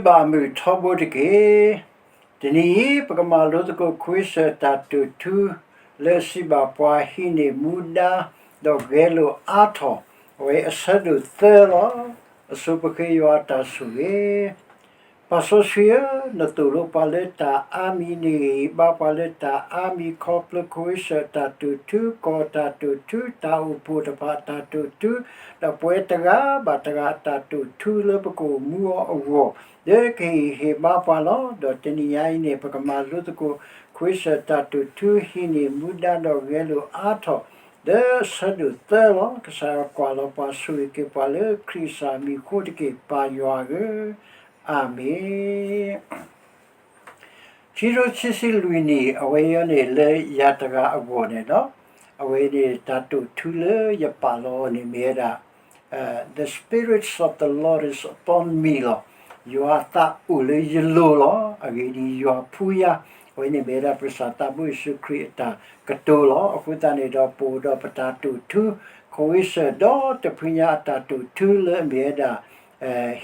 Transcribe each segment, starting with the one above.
ဘၣ်မုာ်ထီဘိတက့ၢ်. တနံၤအံၤ ပကမၤလိသကိး ခွ့စၢၣ်တၢ်တိာ်ထူ လၢအစံးဘၣ်ပှၤ ဟံးန့ၢ်မူဒါ ဒီးဂဲၤလိာ်အါထီၣ်, အဝဲအဆၢဒိၣ်သၢလီၤ. အဆိပဃ့ယွၤအတၢ်ဆိၣ်ဂ့ၤ. ပၢ်စီဆှံဧၢ, နသိၣ်လိပှၤလၢတၢ်အါမံၤန့ၣ်ဂ့ၤ, ဘါပှၤလၢတၢ်အါမံၤ ခီဖျိခွ့စၢၣ်တၢ်တိာ်ထူ, ကီၢ်တၢ်တိာ်ထူ, တၢ်အိၣ်ဖှိၣ်တဖၣ်အတၢ်တိာ်ထူ, ဒီးပဝဲတဂၤဘၣ်တဂၤအတၢ်တိာ်ထူ လၢပကအိၣ်မူအီၤအဂီၢ်, လၢကဟ့ၣ်ဟ့ၣ်ဘါပှၤလီၤ. ဒီးတနံၤညါအံၤန့ၣ် ပကမၤလိသကိး ခွ့စၢၣ်တၢ်တိာ်ထူ ဟံးန့ၢ်မူဒါ ဒီးဂဲၤလိာ်အါထီၣ် လၢအဆၢဒိၣ်သၢလီၤ. ကစၢ်ယွၤကွၢ်လီၤပှၤ ဆိၣ်ဂ့ၤက့ၤပှၤလၢခရံာ်ကစၢ်မံၤအဃိတက့ၢ်, ပၢ်ယွၤဧၢ, အၤမ့ၣ်. ခံကထိခံဆံလွံၢ်နံၣ် အဝဲအံၤန့ၣ် လၢယၤတဂၤအဂီၢ်န့ၣ်လီၤ. အဝဲန့ၣ် တၢ်တိာ်ထူလၢယပာ်လီၤအီၤန့ၣ်မ့ၢ်ဝဲဒၣ် The Spirit of the Lord is upon me လီၤ. ယွၤအသးအိၣ်လၢယလိၤလီၤ. အဂ့ၢ်ဒ်အံၤ, ယွၤဖှူယၤ, အဝဲန့ၣ်မ့ၢ်ဝဲဒၣ် ပကစၢ်သးဘိယ့ၣ်ၡူးခရံာ်အတၢ်ကတိၤလီၤ. အဃိသတးန့ၣ်ဒီး ပအိၣ်ဒီးပတၢ်တိာ်ထူ ခွ့စၢၣ်ဒီတဖုညါအတၢ်တိာ်ထူလၢအမ့ၢ်ဝဲဒၣ်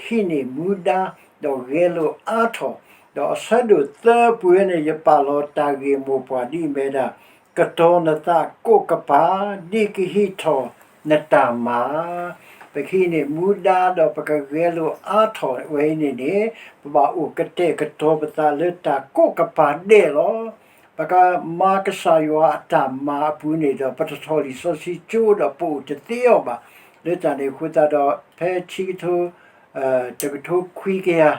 ဟံးန့ၢ်မူဒါ ဒီးဂဲၤလိာ်အါထီၣ်, ဒီးအဆၢဒိၣ်သၢအပူၤန့ၣ် ယပာ်လီၤတၢ်ဂ့ၢ်မိၢ်ပှၢ်ဒ်အမ့ၢ်ဝဲဒၣ် ကတီၤနသးကိးကပၤ ဒ်ကဟံးထီၣ်နတၢ်မၤ, ပကဟံးန့ၢ်မူဒါ ဒီးပကဂဲၤလိာ်အါထီၣ်ဝဲအံၤန့ၣ်န့ၣ် ပဘၣ်အိၣ်ကတဲာ်ကတီၤပသးလၢတၢ်ကိးကပၤဒဲးလီၤ. ပကမၤကစၢ်ယွၤအတၢ်မၤအပူၤန့ၣ်ဒီး ပတထီၣ်လံာ်စီဆှံကၠိ ဒီးပအိၣ်တသ့အီၤဘၣ်. လၢတၢ်န့ၣ်အဃိသတးဒီး ဖဲဆံကထိ တကထိခွံကယၤ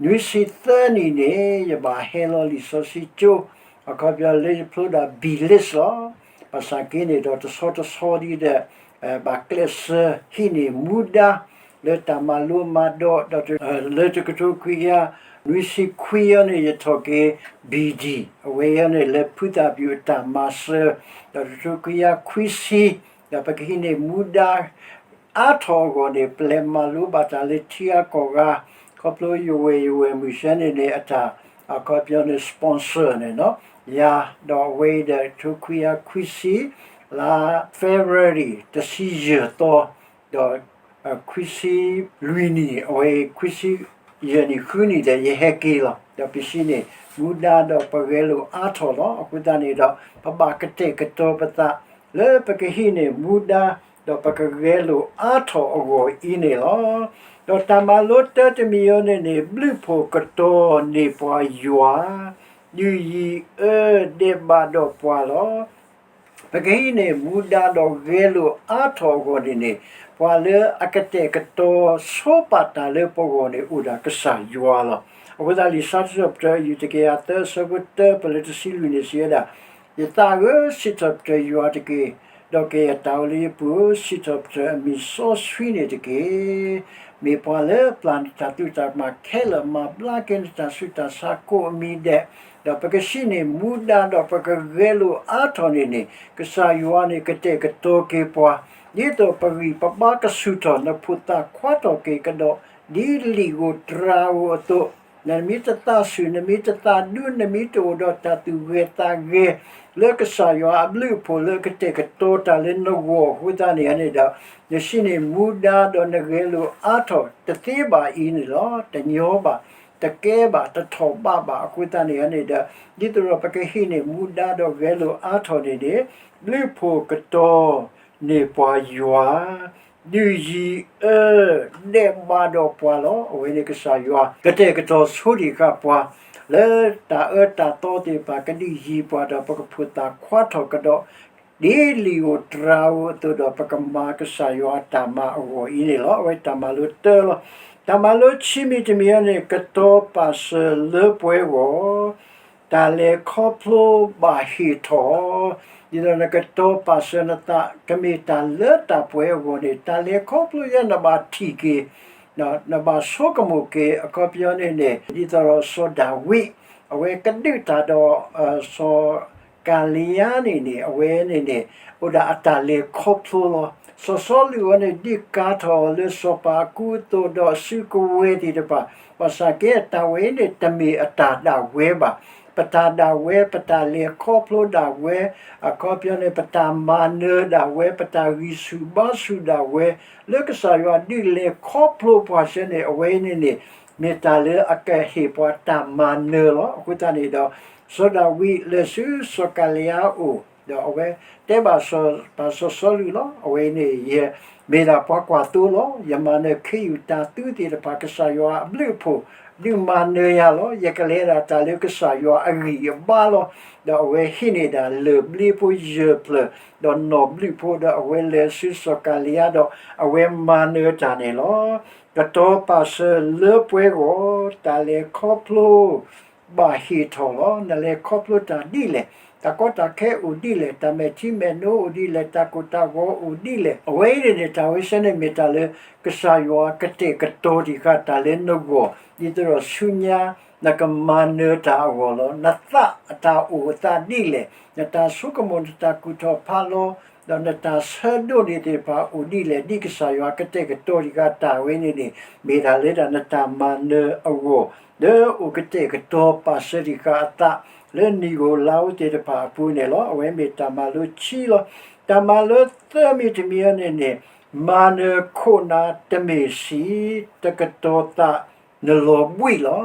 နွံဆံသၢနံၣ်န့ၣ် ယဘၣ်ဟဲလီၤလံာ်စီဆှံကၠိ အခီပညီလၢယဖျိဒၣ် B.Litt လီၤ. ဘၣ်ဆၣ်က့န့ၣ်ဒီး တဆီတဆီဒ်ဒီး ဘၣ်ကျဲးစၢးဟံးန့ၢ်မူဒါ လၢတၢ်မၤလိမၤဒိး ဒီး လၢတကထိခွံကယၤ နွံဆံခွံအံၤန့ၣ် ယထီၣ်က့ၤ B.D အဝဲအံၤန့ၣ် လၢဖုသၣ်ပျုၣ်အတၢ်မၤစၢၤ ဒီးတကထိခွံကယၤခွံဆံ ဒီးပကဟံးန့ၢ်မူဒါ အါထီၣ်အဂီၢ်န့ၣ် ပလဲၤမၤလိဘၣ်တၢ်လၢထံဂၤကီၢ်ဂၤ, ခီဖျိယဝဲၢ်ယဝဲၢ်မုၣ်ဆဲန့ၣ်န့ၣ် အတၢ် အခီပညီန့ၣ် sponsor န့ၣ် ယၤ ဒီးအဝဲအံၤဒီး တကထိခွံကယၤခွံဆံ လါ February တဆံယဲၢ်သီ ဒီး ခွံဆံလွံၢ်နံၣ် အဝဲ ခွံဆံယဲၢ်နံၣ်ဃုနံၣ်ဒီး ယဟဲက့ၤလီၤ. ဒီးပဟံးန့ၢ်မူဒါဒီးပဂဲၤလိာ်အါထီၣ်လီၤ. အဃိသတးန့ၣ်ဒီး ပဘၣ်ကတဲာ်ကတီၤပသး လၢပကဟံးန့ၢ်မူဒါ ဒီးပကဂဲၤလိာ်အါထီၣ်အဂီၢ်အံၤန့ၣ်လီၤ. ဒီးတၢ်မၤလိတၢတမံၤအံၤန့ၣ်န့ၣ် ဘျုးဖှိၣ်ကတီၤန့ၢ်ပှၤယွၤ, ဒုးယံၤအၢဒဲးဘးဒီးပှၤလီၤ. ပကဟံးန့ၢ်မူဒါဒီးဂဲၤလိာ်အါထီၣ်အဂီၢ်န့ၣ်န့ၣ် ပှၤလၢအကတဲာ်ကတီၤဆိပာ်တၢ်လၢပဂီၢ်န့ၣ် အိၣ်ဒၣ်ကစၢ်ယွၤလီၤ. အဃိသတး လံာ်စံးထီၣ်ပတြၢၤ အယူၢ်တကယၤသၢ အဆၢဖိတၢ ပလၢတဆံလွံၢ်န့ၣ် စံးဝဲဒၣ်, ယသးဧၢ, စံးထီၣ်ပတြၢၤယွၤတက့ၢ်, ဒီးကယဲၢ်တၢ်အိၣ်လၢယပူၤဧၢ, စံးထီၣ်ပတြၢၤအမံၤစီဆှံန့ၣ်တက့ၢ်. မ့ၢ်ပှၤလၢပျၢ်နတၢ်သူၣ်တၢ်ကမၣ်ခဲလၢာ် မၤဘျါက့ၤနတၢ်ဆူးတၢ်ဆါကိးမံၤဒဲး, ဒီးပကဟံးန့ၢ်မူဒါဒီးပကဂဲၤလိာ်အါထီၣ်န့ၣ်န့ၣ် ကစၢ်ယွၤန့ၣ်ကတဲာ်ကတီၤက့ၤပှၤ, ဒ်သိးပဂံၢ်ပဘါကဆူၣ်ထီၣ် နဖိသၣ်ခွါထီၣ်က့ၤကဒီး ဒ်လံာ်ဧိၤတြၤဧိၤအသိး, နမ့ၢ်တသးဆူၣ် နမ့ၢ်တသးဒူ နမ့ၢ်တအိၣ်ဒီးတၢ်သူၣ်ဂဲၤသးဂဲၤ လၢကစၢ်ယွၤအဘျုးအဖှိၣ်လၢကတဲာ်ကတီၤတၢ်လၢနဂီၢ်အဃိသတးန့ၣ်န့ၣ်ဒီး နဟံးန့ၢ်မူဒါဒီးနဂဲၤလိာ်အါထီၣ်တသ့ဘၣ်အံၤန့ၣ်လီၤ. တညီဘၣ်, တကဲဘၣ်, တထီၣ်ဘးဘၣ်အဃိသတးန့ၣ်န့ၣ်ဒီး ဒ်သိးဒီးပကဟံးန့ၢ်မူဒါဒီးဂဲၤလိာ်အါထီၣ်န့ၣ်န့ၣ် ဘျုးဖှိၣ်ကတီၤန့ၢ်ပှၤယွၤ ဒုးယံၤအၢဒဲးဘးဒီးပှၤလီၤ. အဝဲန့ၣ်ကစၢ်ယွၤ ကတဲာ်ကတီၤဆိဒံးဃာ်ပှၤ လၢတၢ်အၢတၢ်သီသ့ၣ်တဖၣ် ကဒုးယံၤပှၤဒီး ပကဖိသၣ်ခွါထီၣ်ကဒီး ဒ်လံာ်ဧိၤတြၤဧိၤအသိးဒီး ပကမၤကစၢ်ယွၤအတၢ်မၤအဂီၢ်အံၤန့ၣ်လီၤ. အဝဲတၢ်မၤလိတၢလီၤ. တၢ်မၤလိခံမံၤတမံၤအံၤန့ၣ် ကတီၤပာ်စၢၤလၢပှဲၤဂီၢ် တၢ်လဲၤခီဖျိဘၣ်ဟ့ၣ်ထီၣ်, ဒ်သိးနကတီၤပာ်စၢၤနသး ကမ့ၢ်တၢ်လၢတၢ်ပှဲၤအဂီၢ်န့ၣ် တၢ်လဲၤခီဖျိယဲနဘၣ်ထံၣ်က့ၤ, နဘၣ်ဆိကမိၣ်က့ၤ အခီပညီန့ၣ်န့ၣ် ဒ်သိးဒီးစီၤဒၤဝံး အဝဲကဒုးတၢ်ဒီး စီၤကၤလံယါန့ၣ်န့ၣ် အဝဲန့ၣ်န့ၣ် အိၣ်ဒၣ်အတၢ်လဲၤခီဖျိလီၤ. စီၤစီလူးအံၤန့ၣ် ဒုးကၤထီၣ်အီၤလၢစီၤပၤအကူအသိးဒီးအစုကဝဲၤသ့ၣ်တဖၣ်, ဘၣ်ဆၣ်က့ တၢ်ဝဲအံၤန့ၣ် တမ့ၢ်အတၢ်ဒၣ်ဝဲဘၣ်. ပတၢ်ဒၣ်ဝဲ ပတၢ်လဲၤခီဖျိဒၣ်ဝဲ, အခီပညီန့ၣ် ပတၢ်မၤနၢၤဒၣ်ဝဲ, ပတၢ်ဂံၢ်ဆူၣ်ဘါဆူၣ်ဒၣ်ဝဲ, လၢကစၢ်ယွၤဒုးလဲၤခီဖျိပှၤဆၢန့ၣ် အဝဲအံၤန့ၣ်န့ၣ် မ့ၢ်တၢ်လၢအကဟ့ၣ်ပှၤတၢ်မၤနၢၤလီၤ. အဃိသတးန့ၣ်ဒီး စီၤဒၤဝံးလဲၤဆူစီၤကၤလံယါအအိၣ်, ဒီးအဝဲတဲဘၣ်စီၤ ပၢ်စီၤစီလူးလီၤ. အဝဲန့ၣ် ယမ့ၢ်ဒၣ်ပှၤကွၢ်သိလီၤ. ယမၤနၢၤခ့ယုၢ်တၢ်သုးသ့ၣ်တဖၣ် ကစၢ်ယွၤအဘျုးအဖှိၣ် ဒုးမၤနၢၤယၤလီၤ. ယကလဲၤဒၣ်တၢ်လၢကစၢ်ယွၤအဂံၢ်အဘါလီၤ. ဒီးအဝဲဟံးန့ၢ်ဒၣ်လၢၢ်ဘျ့ဖိယဲၢ်ဖျၢၣ်, ဒီးနီၣ်ဘျုးဖိဒီး အဝဲလဲၤဆူစီၤကၤလံယါဒီး အဝဲမၤနၢၤတၢ်န့ၣ်လီၤ. ကတီၤပာ်စၢၤလၢပှဲၤဂီၢ်, တၢ်လဲၤခီဖျိ ဘၣ်ဟ့ၣ်ထီၣ်လီၤ. နလဲၤခီဖျိတၢ်ဒ်လဲၣ်, တၢ်ကီတၢ်ခဲအိၣ်ဒ်လဲၣ်, တၢ်မဲာ်ထံမဲာ်နိအိၣ်ဒ်လဲၣ်, တၢ်ကိၢ်တၢ်ဂီၤအိၣ်ဒ်လဲၣ်, အဝဲအံၤန့ၣ်န့ၣ် တၢ်ဝဲဆၢန့ၣ်မ့ၢ်တၢ်လၢ ကစၢ်ယွၤကတဲာ်ကတီၤတံၢ်ဃာ်တၢ်လၢနဂီၢ်, ဒ်သိးဒီးဆူညါ နကမၤနၢၤတၢ်အဂီၢ်လီၤ. နသးအတၢ်အိၣ်အသးဒ်လဲၣ်, နတၢ်ဆိကမိၣ် နတၢ်ကူၣ်ထီၣ်ဖးလီၤ ဒီးနတၢ်ဆၢဒိးန့ၢ်သ့ၣ်တဖၣ်အိၣ်ဒ်လဲၣ်, ဒ်ကစၢ်ယွၤကတဲာ်ကတီၤတံၢ်ဃာ်တၢ်ဝဲန့ၣ်န့ၣ် မ့ၢ်တၢ်လၢတၢ်နတၢ်မၤနၢၤအဂီၢ်, လၢအိၣ်ကတဲာ်ကတီၤပာ်စၢၤတံၢ်ဃာ်အသး လၢနံၣ်ဧိၤလါဧိၤသ့ၣ်တဖၣ်အပူၤန့ၣ်လီၤ. အဝဲမ့ၢ်တၢ်မၤလိခံလီၤ. တၢ်မၤလိသၢမံၤတမံၤအံၤန့ၣ်န့ၣ် မၤနၢၤခိၣ်နၢ်တမ့ၢ်ဆံး, တကတီၤသးနလီၤဘှံးလီၤ.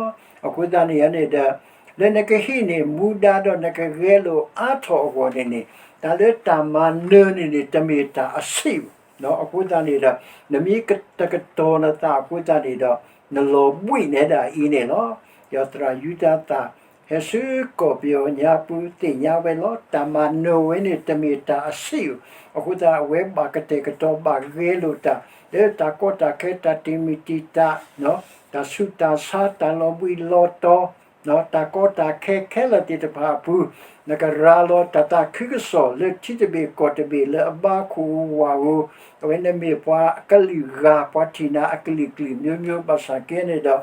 အဃိသတးန့ၣ်န့ၣ်ဒီး လၢနကဟံးန့ၢ်မူဒါဒီးနကဂဲၤလိာ်အါထီၣ်အဂီၢ်န့ၣ်န့ၣ် တၢ်လၢတၢ်မၤနၢၤန့ၣ်န့ၣ် တမ့ၢ်တၢ်အဆံးဘၣ်. အဃိသတးန့ၣ်ဒီး နမ့ၢ်တကတီၤနသးအဃိသတးန့ၣ်ဒီး နလီၤဘှံးနဲဒၣ်အံၤန့ၣ်လီၤ. ဒီးသရၣ်ယူဒၤသၣ် ဟဲဆူကီၢ်ပယီၤညါပူၤသ့ၣ်ညါဝဲလီၤ. တၢ်မၤနၢၤဝဲန့ၣ် တမ့ၢ်တၢ်အဆံးဘၣ်. အဃိသတးအဝဲဘၣ်ကတဲာ်ကတီၤဘၣ်ဂဲၤလိာ်တၢ် လၢတၢ်ကီတၢ်ခဲ တၢ်တံာ်မုၢ်တံာ်တာ် တၢ်ဆူးတၢ်ဆါ တၢ်လီၤဘှံးလီၤတီၤ တၢ်ကီတၢ်ခဲခဲလၢာ်သ့ၣ်တဖၣ်အပူၤ နကရၤလီၤတၢ်သးခုကစီၣ်လၢထံတဘ့ၣ်ကီၢ်တဘ့ၣ်လၢအဘါခိၣ်ဧိၤဝးဧိၤ, အဝဲန့ၣ်မ့ၢ်ပှၤကလုာ်ဂၤ ပှၤထံၣ်နၤအကလုာ်ကလုာ် မျိုးမျိုး ဘၣ်ဆၣ်က့န့ၣ်ဒီး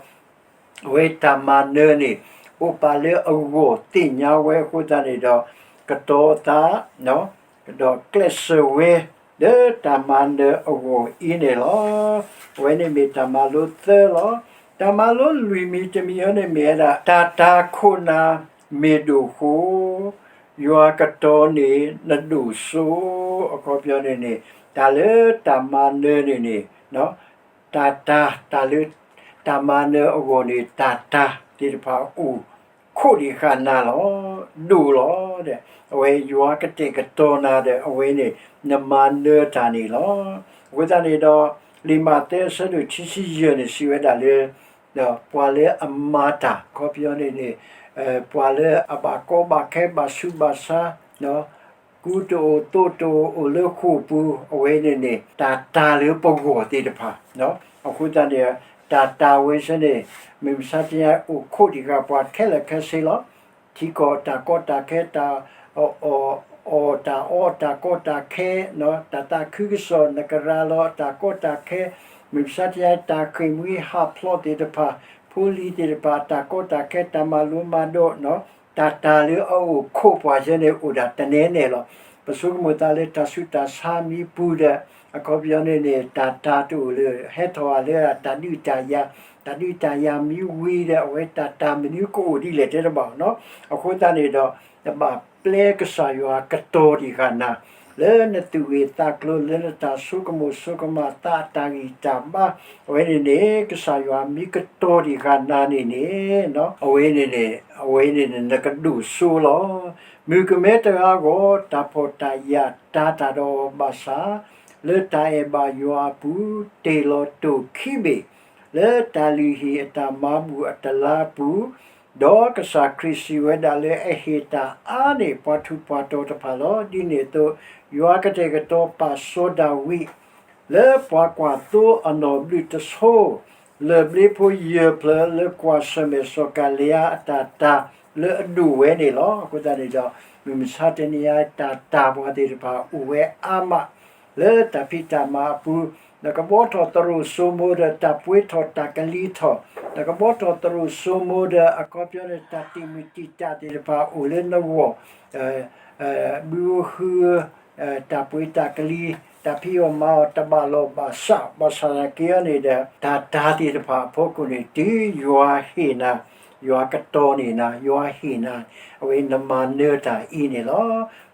အဝဲတၢ်မၤနၢၤန့ၣ် အိၣ်ပာ်လၢအဂီၢ်သ့ၣ်ညါဝဲအဃိသတးန့ၣ်ဒီး ကတီၤသး ဒီးကျဲးစၢးဝဲ လၢတၢ်မၤနၢၤအဂီၢ်အံၤန့ၣ်လီၤ. အဝဲန့ၣ်မ့ၢ်တၢ်မၤလိသၢလီၤ. တၢ်မၤလိလွံၢ်မံၤတမံၤအံၤန့ၣ်မ့ၢ်ဝဲဒၣ် တၢ်တၤခိၣ်နၢ်မ့ၢ်ဒိၣ်ဃိ ယွၤကတီၤန့ၢ်နဒိၣ်စိ အခီပညီန့ၣ်န့ၣ် တၢ်လၢတၢ်မၤနၢၤန့ၣ်န့ၣ် တၢ်တၤ တၢ်လၢ တၢ်မၤနၢၤအဂီၢ်န့ၣ် တၢ်တၤသ့ၣ်တဖၣ်အိၣ်ခိးဒံးဃာ်နၤလီၤ. ဒိၣ်လီၤဒီး အဝဲယွၤကတဲာ်ကတီၤနၤဒီး အဝဲန့ၣ် နမၤနၢၤတၢ်န့ၣ်လီၤ. အဃိသတးန့ၣ်ဒီး လံာ်မးသဲအဆၢဒိၣ်ခံဆံယဲၢ်န့ၣ် စံးဝဲဒၣ်လၢ ဒီးပှၤလၢအမၤတၢ် အခီပညီန့ၣ်န့ၣ် ပှၤလၢအဘၣ်ကီဘၣ်ခဲဘၣ်ဆူးဘၣ်ဆါ ကူတအိၣ်သိးတအိၣ်အိၣ်လၢဃိာ်ပူၤ အဝဲန့ၣ်န့ၣ် တၢ်တၤလၢပဂီၢ်သ့ၣ်တဖၣ်. အဃိသတးန့ၣ် တၢ်တၤဝဲဆၢန့ၣ် မုၢ်မဆါတနံၤအံၤ အိၣ်ခိးဒံးဃာ်ပှၤခဲလၢာ်ခဲဆ့လီၤ. ထံကီၢ်တၢ်ကီတၢ်ခဲ တၢ်အီၣ် အီၣ်တၢ်အီ တၢ်ကီတၢ်ခဲ တၢ်သးခုကစီၣ် နကရၤလီၤတၢ်ကီတၢ်ခဲ မုၢ်မဆါတနံၤအံၤ တၢ်ဃ့ၢ်မှံဟးဖျိးသ့ၣ်တဖၣ် ဖိလံၤသ့ၣ်တဖၣ် တၢ်ကီတၢ်ခဲ တၢ်မၤလိမၤဒိး တၢ်တၤလၢအအိၣ်ခိးပှၤဆၢန့ၣ် အိၣ်ဒၣ်တနဲနဲလီၤ. ပဆိကမိၣ်သးလၢတၢ်ဆူးတၢ်ဆါမံပူၤဒီး အခီပညီန့ၣ်န့ၣ် တၢ်တၤတအိၣ်လၢ ဟဲထီၣ်လၢတၢ်ဒုးတၢ်ယၤ တၢ်ဒုးတၢ်ယၤမံဝံၤဒီး အဝဲတၢ်တၤမနုၤကအိၣ်ဒ်လဲၣ်တဲတဘၣ်နီၤ. အဃိသတးန့ၣ်ဒီး နဘၣ်ပျဲကစၢ်ယွၤကတီၤဒံးဃာ်နၤ လၢနသူၣ်ဂ့ၤသးကျိၤ လၢနတၢ်ဆိကမိၣ်ဆိကမး သးအတၢ်ဂံၢ်တၢ်ဘါ အဝဲန့ၣ်န့ၣ် ကစၢ်ယွၤမ့ၢ်ကတီၤဒံးဃာ်နၤန့ၣ်န့ၣ် အဝဲန့ၣ်န့ၣ် အဝဲန့ၣ်န့ၣ် နကဒိၣ်စိလီၤ. မုၣ်ကမဲတဂၤအဂီၢ် တၢ်ဖှီၣ်တၢ်ယာ်တၤတၢ်ဒီးအီၤဘၣ်ဆၣ် လၢတၢ်အဲၣ်ဘၣ်ယွၤအပူၤ တ့ၢ်လီၤတိၢ်ခံဘ့ၣ် လၢတၢ်လုၢ်ဟံၣ်အတၢ်မၤဘူၣ်အတလါပူၤ, ဒီးကစၢ်ခရံာ်စံးဝဲဒၣ်လၢအဟ့ၣ်တၢ်အါန့ၢ်ပှၤထူးပှၤတီၤတဖၣ်လီၤ. ဒ်န့ၣ်အသိး ယွၤကတဲာ်ကတီၤပာ်စီၤဒၤဝံး လၢပှၤကွၢ်သိအနီၣ်ဘျုးတဆိ လၢၢ်ဘျ့ဖိယဲၢ်ဖျၢၣ်လၢကွၢ်ဆၢၣ်မဲာ်စီၤကၤလံယါအတၢ်တၤလၢအဒိၣ်ဝဲန့ၣ်လီၤ. အဃိသတးန့ၣ်ဒီး မုၢ်မဆါတနံၤအံၤ တၢ်တၤပှၤသ့ၣ်တဖၣ်အိၣ်ဝဲအါမး လၢတၢ်ဖံးတၢ်မၤအပူၤ, နကဘှီထီၣ်သရိာ်စိမိၤဒီးတၢ်ပှ့ၤထီၣ်တၢ်ကလံၤထီၣ်, နကဘှီထီၣ်သရိာ်စိမိၤဒီးအခီပညီန့ၣ် တၢ်တံာ်မုၢ်တံာ်တာ်သ့ၣ်တဖၣ်အိၣ်လၢနဂီၢ် ဘုဧိၤဟုဧိၤ တၢ်ပှ့ၤတၢ်ကလံၤ တၢ်ဖံးအီၣ်မၤအီၣ်တဘၣ်လီၢ်ဘၣ်စး ဘၣ်ဆၣ်သနာ်က့န့ၣ်ဒီး တၢ်တၤသ့ၣ်တဖၣ်အဖီခိၣ်န့ၣ် တုၤယွၤဟ့ၣ်နၤ ယွၤကတီၤန့ၢ်နၤ ယွၤဟ့ၣ်နၤ အဝဲနမၤနၢၤတၢ်အံၤန့ၣ်လီၤ.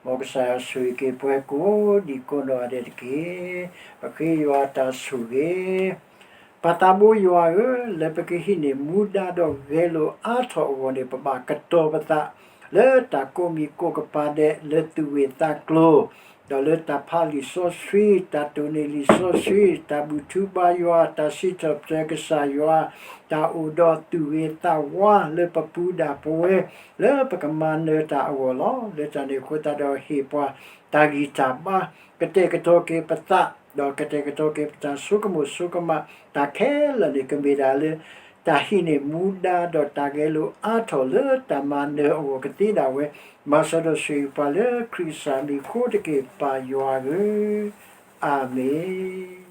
မ်ကစၢ်ယွၤဆိၣ်ဂ့ၤက့ၤပှၤကိးဒံကိးနီၢ်ဂၤဒဲးတက့ၢ်. ပဃ့ယွၤတၢ်ဆိၣ်ဂ့ၤ ပၢ်သးဘိယွၤဧၢ, လၢပကဟံးန့ၢ်မူဒါဒီးဂဲၤလိာ်အါထီၣ်အဂီၢ်န့ၣ် ပဘၣ်ကတီၤပသး လၢတၢ်ကိးမံၤကိးကပၤဒဲး လၢသူၣ်ဂ့ၢ်သးကျိၤ, ဒီးလၢတၢ်ဖးလံာ်စီဆှံ, တၢ်တိၢ်န့ၢ်လံာ်စီဆှံ, တၢ်ဘူၣ်ထူဘါယွၤ, တၢ်စံးထီၣ်ပတြၢၤကစၢ်ယွၤ, တၢ်အိၣ်ဒီးသူၣ်ဂ့ၤသးဝါ လၢပပူၤဒၣ်ပဝဲ လၢပကမၤနၢၤတၢ်အဂီၢ်လီၤ. လၢတၢ်န့ၣ်အဃိသတးဒီး ဟ့ၣ်ပှၤတၢ်ဂံၢ်တၢ်ဘါ, ကတဲာ်ကတီၤက့ၤပသး, ဒီးကတဲာ်ကတီၤက့ၤပတၢ်ဆိကမိၣ်ဆိကမး, တၢ်ခဲလၢာ်န့ၣ် ကမ့ၢ်ဒၣ်လၢ တၢ်ဟံးန့ၢ်မူဒါ ဒီးတၢ်ဂဲၤလိာ်အါထီၣ်လၢတၢ်မၤနၢၤအဂီၢ်ကသ့ဒၣ်ဝဲ, မၤစၢၤဒီးဆိၣ်ဂ့ၤပှၤလၢခရံာ်ကစၢ်မံၤအဃိတက့ၢ် ပၢ်ယွၤဧၢ, အၤမ့ၣ်.